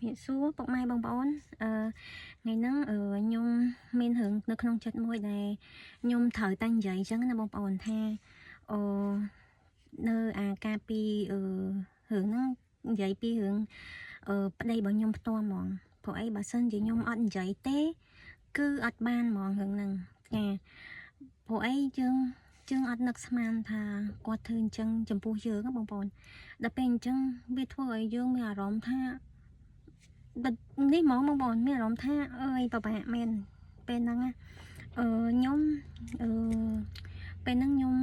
ជំរាបសួរពុកម៉ែបងប្អូនអឺថ្ងៃហ្នឹងខ្ញុំមានរឿងនៅក្នុងចិត្តមួយដែលខ្ញុំត្រូវតែនិយាយអញ្ចឹងណាបងប្អូនថាអឺនៅអាការពីរឿងហ្នឹងនិយាយពីរឿងប្តីរបស់ខ្ញុំផ្ទាល់ហ្មងព្រោះអីបើសិនជាខ្ញុំអត់និយាយទេ គឺអត់បានហ្មងរឿងហ្នឹងចាព្រោះអីយើងយើងអត់នឹកស្មានថាគាត់ធ្វើអញ្ចឹងចំពោះយើងណាបងប្អូនដល់ពេលអញ្ចឹងវាធ្វើឲ្យយើងមានអារម្មណ៍ថា ដល់នេះហ្មងបងប្អូនមានអារម្មណ៍ថាអើយពិបាកមែនពេលហ្នឹងណាខ្ញុំពេលហ្នឹងខ្ញុំ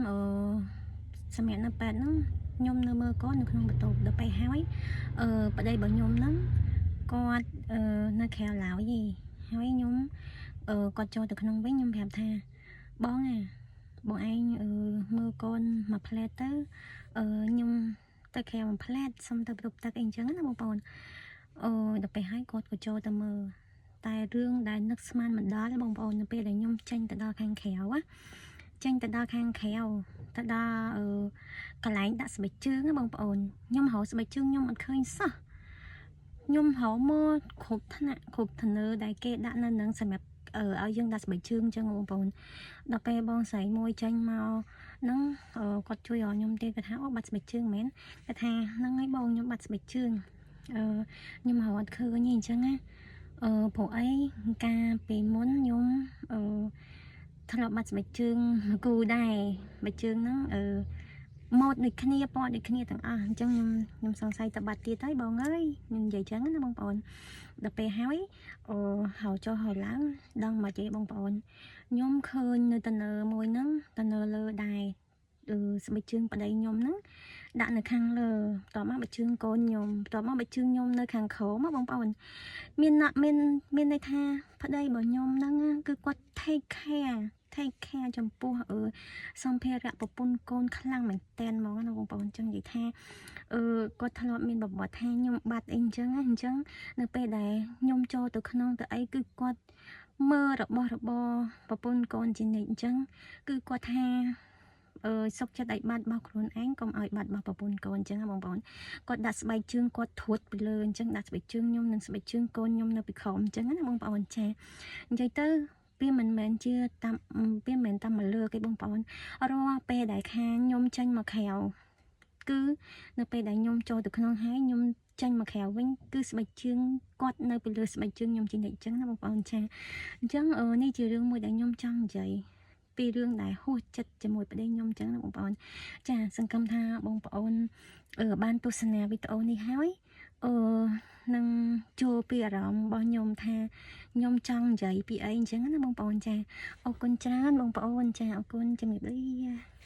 សម្រាប់នៅពេទ្យហ្នឹងខ្ញុំនៅមើលកូននៅក្នុងបន្ទប់ដល់ពេលហើយប្តីរបស់ខ្ញុំហ្នឹងគាត់នៅក្រៅឡើយទេហើយខ្ញុំគាត់ចូលទៅក្នុងវិញខ្ញុំប្រាប់ថាបងអាបងឯងមើលកូនមួយភ្លែតទៅខ្ញុំទៅក្រៅមួយភ្លែតសុំទៅបន្ទប់ទឹកអីអញ្ចឹងណាបងប្អូន អូដល់ពេលហើយគាត់ក៏ចូលទៅមើលតែរឿងដែលនឹកស្មានមិនដល់បងប្អូននៅពេលដែលខ្ញុំចេញទៅដល់ខាងក្រៅណាចេញទៅដល់ខាងក្រៅទៅដល់កន្លែងដាក់ស្បែកជើងណាបងប្អូនខ្ញុំរកស្បែកជើងខ្ញុំអត់ឃើញសោះខ្ញុំរកមកគ្រប់ថ្នាក់គ្រប់ធនើដែលគេដាក់នៅនឹងសម្រាប់ឲ្យយើងដាក់ស្បែកជើងអញ្ចឹងបងប្អូនដល់ពេលបងស្រីមួយចេញមកហ្នឹងគាត់ជួយឲ្យខ្ញុំទៀតគាត់ថាអូបាត់ស្បែកជើងមែនគាត់ថាហ្នឹងហើយបងខ្ញុំបាត់ស្បែកជើងខ្ញុំរកអត់ឃើញទេអញ្ចឹងណាព្រោះអីការពីមុនខ្ញុំធ្លាប់បាត់ស្បែកជើងមួយគូដែរស្បែកជើងហ្នឹងម៉ូតដូចគ្នាពណ៌ដូចគ្នាទាំងអស់អញ្ចឹងខ្ញុំខ្ញុំសង្ស័យតបាត់ទៀតហើយបងអើយខ្ញុំនិយាយចឹងណាបងប្អូនដល់ពេលហើយហៅចុះហៅឡើងដឹងមកទេបងប្អូនខ្ញុំឃើញនៅតនើមួយហ្នឹងតនើលើដែរស្បែកជើងប្តីខ្ញុំហ្នឹងដាក់នៅខាងលើបន្ទាប់មកបិជើងកូនខ្ញុំបន្ទាប់មកបិជើងខ្ញុំនៅខាងក្រោមបងប្អូនមានណាមានមានន័យថាប្តីរបស់ខ្ញុំហ្នឹងគឺគាត់ take care ចំពោះសម្ភារៈប្រពន្ធកូនខ្លាំងមែនតែនហ្មងណាបងប្អូនចឹងនិយាយថាគាត់ធ្លាប់មានប្រវត្តិថាខ្ញុំបាត់អីអញ្ចឹងណាអញ្ចឹងនៅពេលដែលខ្ញុំចូលទៅក្នុងទៅអីគឺគាត់មើលរបស់របរប្រពន្ធកូនជានិច្ចអញ្ចឹងគឺគាត់ថាសុកចិត្តឲ្យបាត់របស់ខ្លួនឯងកុំឲ្យបាត់របស់ប្រពន្ធកូនអញ្ចឹងណាបងប្អូនគាត់ដាក់ស្បែកជើងគាត់ត្រួតពីលើអញ្ចឹងដាក់ស្បែកជើងខ្ញុំនិងស្បែកជើងកូនខ្ញុំនៅពីក្រោមអញ្ចឹងណាបងប្អូនចានិយាយទៅវាមិនមែនជាតាមវាមិនមែនតាមមកលើគេបងប្អូនរាល់ពេលដែលខាងខ្ញុំចេញមកក្រៅគឺនៅពេលដែលខ្ញុំចូលទៅក្នុងហើយខ្ញុំចេញមកក្រៅវិញគឺស្បែកជើងគាត់នៅពីលើស្បែកជើងខ្ញុំជានិច្ចអញ្ចឹងណាបងប្អូនចាអញ្ចឹងនេះជារឿងមួយដែលខ្ញុំចង់និយាយពីរឿងដែលហួសចិត្តជាមួយប្តីខ្ញុំអញ្ចឹងណាបងប្អូនចាសង្ឃឹមថាបងប្អូនបានទស្សនាវីដេអូនេះហើយនឹងចូលពីអារម្មណ៍របស់ខ្ញុំថាខ្ញុំចង់និយាយពីអីអញ្ចឹងណាបងប្អូនចាអរគុណច្រើនបងប្អូនចាអរគុណជំរាបលា។